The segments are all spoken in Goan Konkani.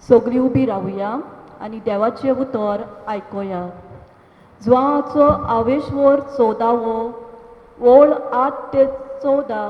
सगळीं उबी रावया आनी देवाचें उतर आयकुया. जुवांचो आवेशवर 14वो ओळ 8 ते 14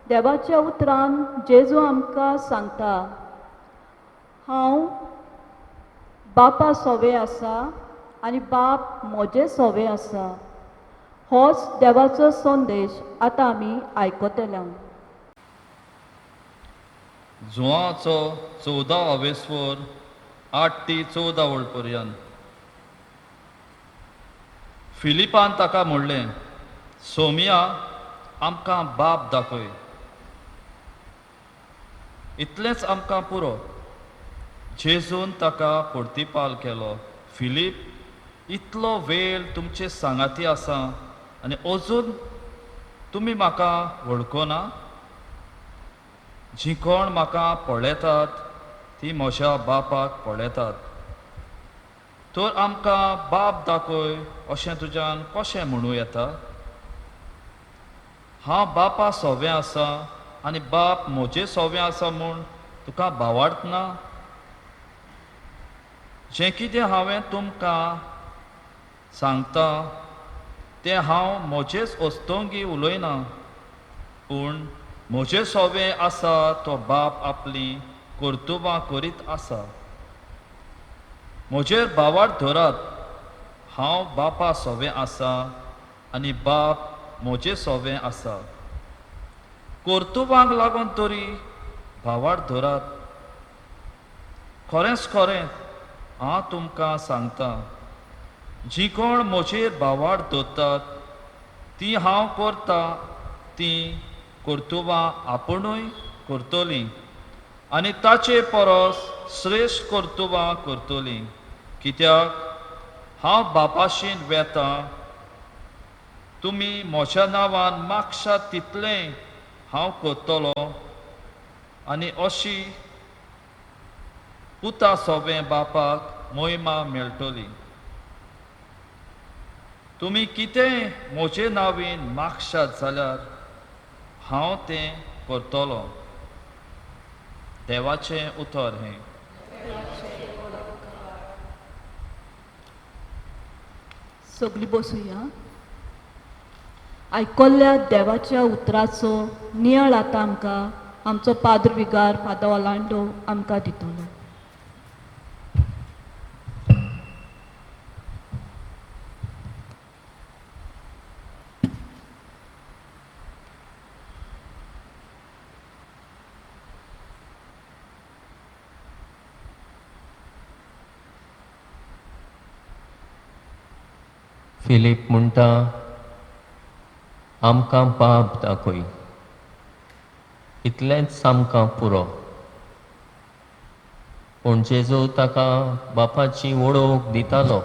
देवाच्या उतरान जेजू आमकां सांगता, हांव बापा सोवे आसा आनी बाप म्हजे सोवे आसा. होच देवाचो संदेश आतां आमी आयकतले. जुवाचो 14 आवेस्वर 8 ते 14 वळ पर्यंत. फिलिपान ताका म्हणलें, सोमिया आमकां बाप दाखय, इतलेंच आमकां पुरो. जेजून ताका प्रतिपाल केलो, फिलीप, इतलो वेळ तुमचे सांगाती आसा आनी अजून तुमी म्हाका वळखना? जीं कोण म्हाका पळयतात ती म्हज्या बापाक पळयतात. तर आमकां बाप दाखय अशें तुज्यान कशें म्हणूं येता? हांव बापा सोवें आसा आनी बाप म्हजे सोवें आसा म्हूण तुका भावार्थ ना? जें कितें हांवें तुमकां सांगता तें हांव म्हजेच अस्तंगी उलयना, पूण म्हजे सोवें आसा तो बाप आपली कर्तुबां करीत आसा. म्हजेर भावार्थ धरात, हांव बापा सोवें आसा आनी बाप म्हजे सोवें आसा. कर्तुबांक लागून तरी भावार्थ धरात. खरेंच खरें हांव तुमकां सांगता, जीं कोण म्हजेर भावार्थ दवरतात तीं हांव करता तीं कर्तुबां आपुणूय करतलीं आनी ताचे परस श्रेश्ठ कर्तुबां करतलीं. कित्याक हांव बापाशीन वेता. तुमी म्हज्या नांवान मागशात तितलें हांव करतलो आनी अशी पुता सोबें बापाक मोहिमा मेळटली. तुमी कितें म्हजे नांवीन मागशात जाल्यार हांव तें करतलो. देवाचें उतर हें. सगळीं बसुया. आयकल्ल्या देवाच्या उतराचो नियाळ आतां आमकां आमचो पाद्र विगार फादर ओलांडो आमकां दितलो. फिलीप म्हणटा, आमकां बाप दाखय, इतलेंच आमकां पुरो. पूण जेजू ताका बापाची वळख दितालो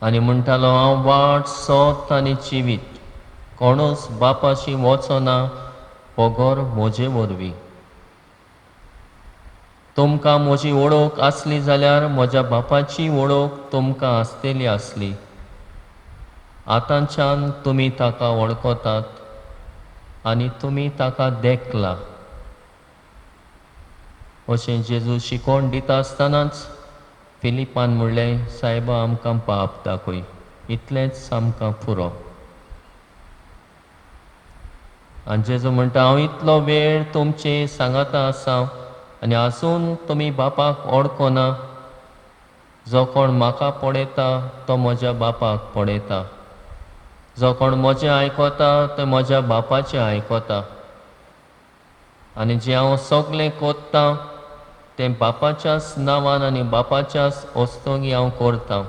आनी म्हणटालो, हांव वाट, सत आनी जिवीत, कोणूच बापाशी वचना बगर म्हजे वरवीं. तुमकां म्हजी वळख आसली जाल्यार म्हज्या बापाची वळख तुमकां आसतली आसली. आतांच्यान तुमी ताका वळखतात आनी तुमी ताका देखला. अशें जेजू शिकोवन दिता आसतनाच फिलिपान म्हणलें, सायबा आमकां बाप दाखय, इतलेंच आमकां पुरो. आनी जेजू म्हणटा, हांव इतलो वेळ तुमचे सांगाता आसा आनी आसून तुमी बापाक वळखना. जो कोण म्हाका पळयता तो म्हज्या बापाक पळयता, जो कोण म्हजें आयकता तो म्हज्या बापाचें आयकता. आनी जें हांव सगळें करतां तें बापाच्याच नांवान आनी बापाच्याच वस्तूंनी हांव करतां.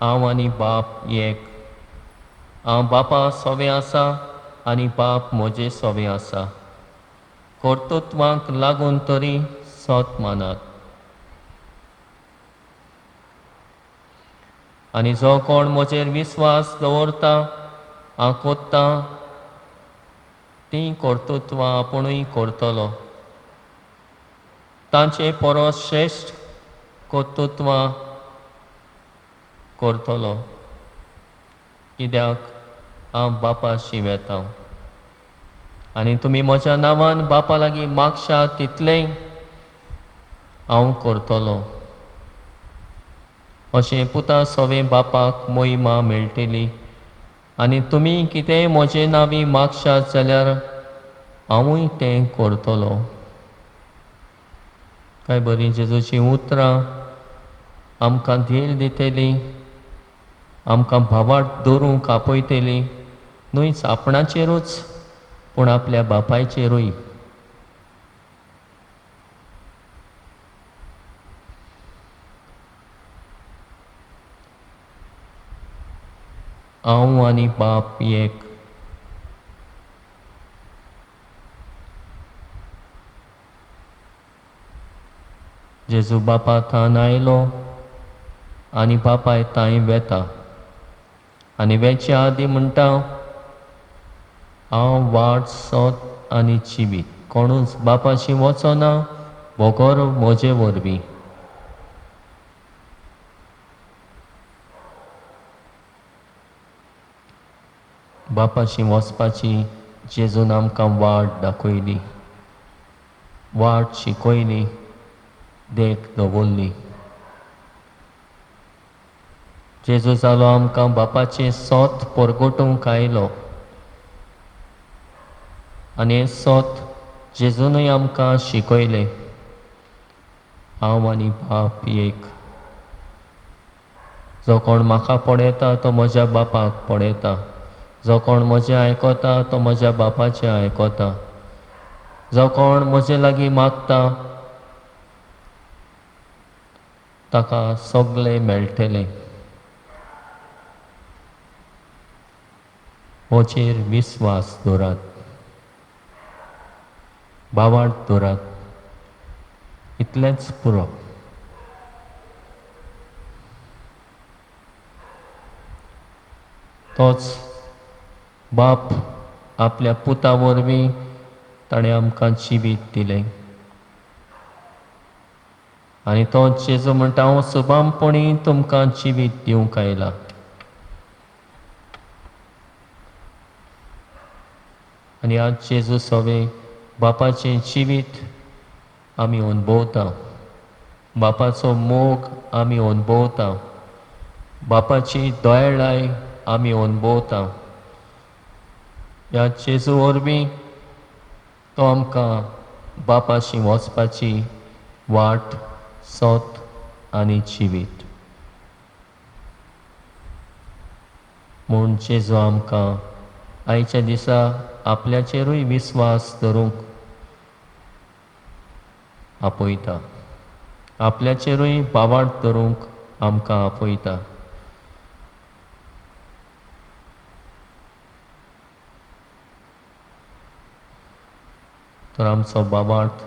हांव आनी बाप एक. हांव बापा सोवें आसा आनी बाप म्हजे सोवें आसा. कर्तृत्वांक लागून तरी सत मानात. आनी जो कोण म्हजेर विस्वास दवरता, हांव करता तीं कर्तृत्वां आपुणूय करतलो. तांचे परस श्रेश्ठ कर्तृत्वां करतलो, कित्याक हांव बापाशी वेता. आनी तुमी म्हज्या नांवान बापा लागीं मागशात तितलें हांव करतलो. अशें पुता सवें बापाक मोहिमा मेळटली. आनी तुमी कितेंय म्हजे नांवी मागशात जाल्यार हांवूय तें करतलो. काय बरीं जेजूचीं उतरां आमकां धीर दितली, आमकां भावार्थ दवरूंक आपयतली, न्हूच आपणाचेरूच पूण आपल्या बापायचेरूय. हांव आनी बाप एक. जेजू बापा थान आयलो आनी बापाय तांय वेता आनी वेचे आदीं म्हणटा, हांव वाट सत आनी जिवीत, कोणूच बापाशी वचना बगर म्हजे वरवीं. बापाशी वचपाची जेजून आमकां वाट दाखयली, वाट शिकयली, देख दवरली. जेजू जालो आमकां बापाचें सत परगटूंक आयलो आनी हें सत जेजूनय आमकां शिकयलें. हांव आनी बाप एक. जो कोण म्हाका पळयता तो म्हज्या बापाक पळयता, जो कोण म्हजें आयकता तो म्हज्या बापाचें आयकता, जो कोण म्हजे लागीं मागता ताका सगळें मेळटलें. होचेर विस्वास दवरात, भावार्थ दवरात, इतलेंच पुरो. तोच बाप आपल्या पुता वरवीं ताणें आमकां जिवीत दिलें आनी तो जेजू म्हणटा, हांव सुबामपणी तुमकां जिवीत दिवंक आयला. आनी आज जेजू सवें बापाचें जिवीत आमी अनुभवता, बापाचो मोग आमी अनुभवता, बापाची दयाळाय आमी अनुभवता. ह्या जेजू वरवीं तो आमकां बापाशी वचपाची वाट, सत आनी जिवीत. म्हूण जेजू आमकां आयच्या दिसा आपल्याचेरूय विस्वास धरूंक आपयता, आपल्याचेरूय भावार्थ धरूंक आमकां आपयता. तर आमचो भावार्थ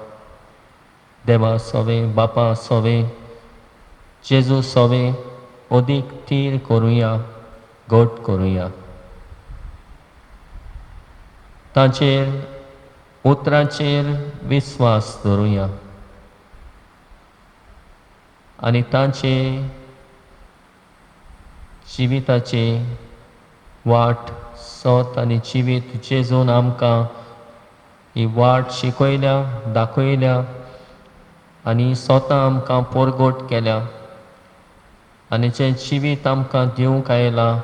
देवा सवें, बापा सवें, जेजू सवें अदीक थीर करुया, घट करुया. ताचेर उतराचेर विस्वास दवरुया आनी तांचे जिविताचे वाट, सत आनी जिवीत जेजून आमकां ही वाट शिकयल्या, दाखयल्या आनी स्वता आमकां परगट केल्या आनी जें जिवीत आमकां दिवंक आयलां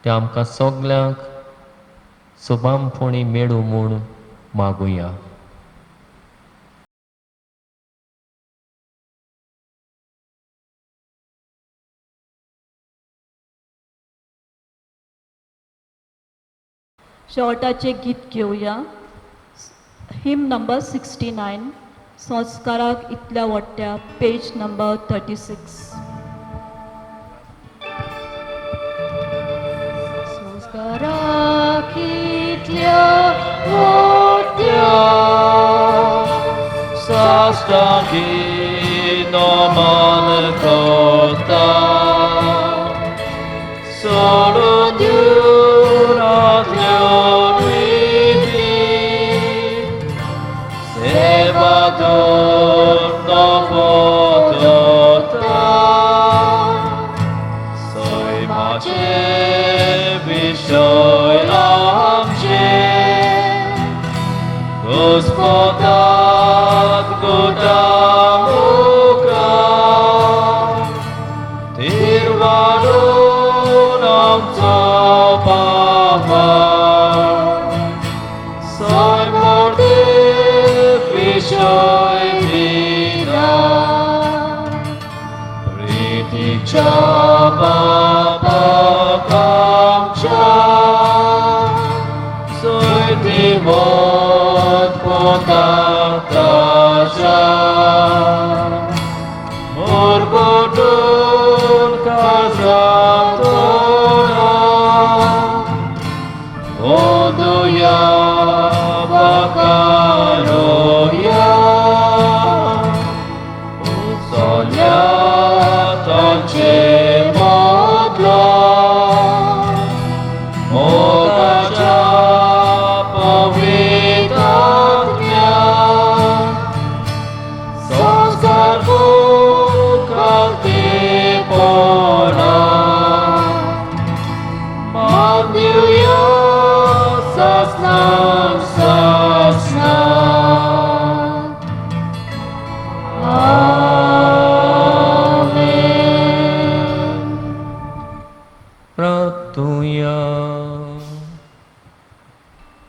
तें आमकां सगल्यांक सुबामपणी मेळूं म्हूण मागुया. शेवटाचें गीत घेवया, हिम नंबर 69, संस्काराक इतल्या वट्ट्या, पेज नंबर 36. संस्काराक इतल्या वट्ट्या साश्टांगी नमन करता, सोडून दिवनातल्यो रिती, सेवा नफो धरता, सैमाचे विशय आमचे मोगाचो पावार सैमोर्ते विशय दिना प्रीतीच्या बापाक आमच्या सोयती मोत पोताक ताज्या मुरगुटून काजातोना ओदुया बाकारोया उचोल्या तांचे मोदलो मोगाच्या पवित्र आत्म्या संस्कार मुखालतेपणा मागुया सासनां सासनां. आमेन. प्रार्थुया.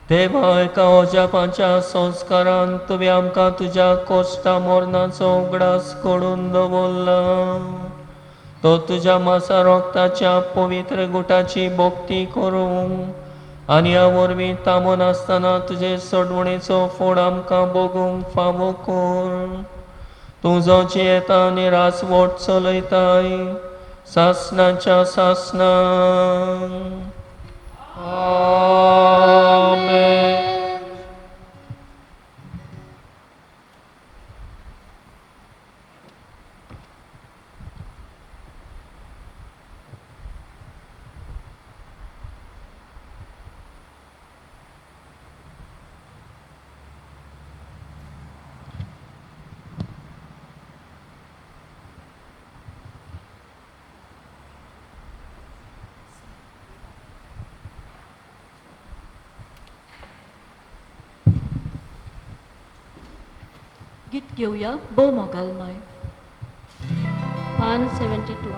देवा, एका अजापाच्या संस्कारान तुवें आमकां तुज्या कोश्टा मरणाचो उगडास करून दवरला. तो तुज्या मासा रोगताच्या पवित्र गुटाची भक्ती करूंक आनी ह्या वरवीं थांबून आसतना तुजे सोडवणेचो फोड आमकां भोगूंक फावो कर. तूं जो जियेता आनी राजवट चलयताय सासनाच्या सासनां. आमेन. गीत घेवया भोव मोगाल माय. 172.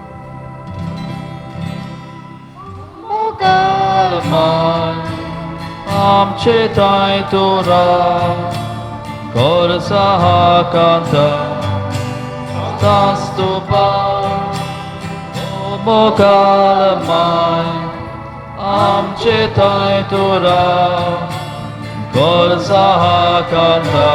मोगाल माय आमचे ताय तुरा कर सहाकांता तास्तुपा ओ मोगाल माय आमचे ताय तुरा कर सहाकांता.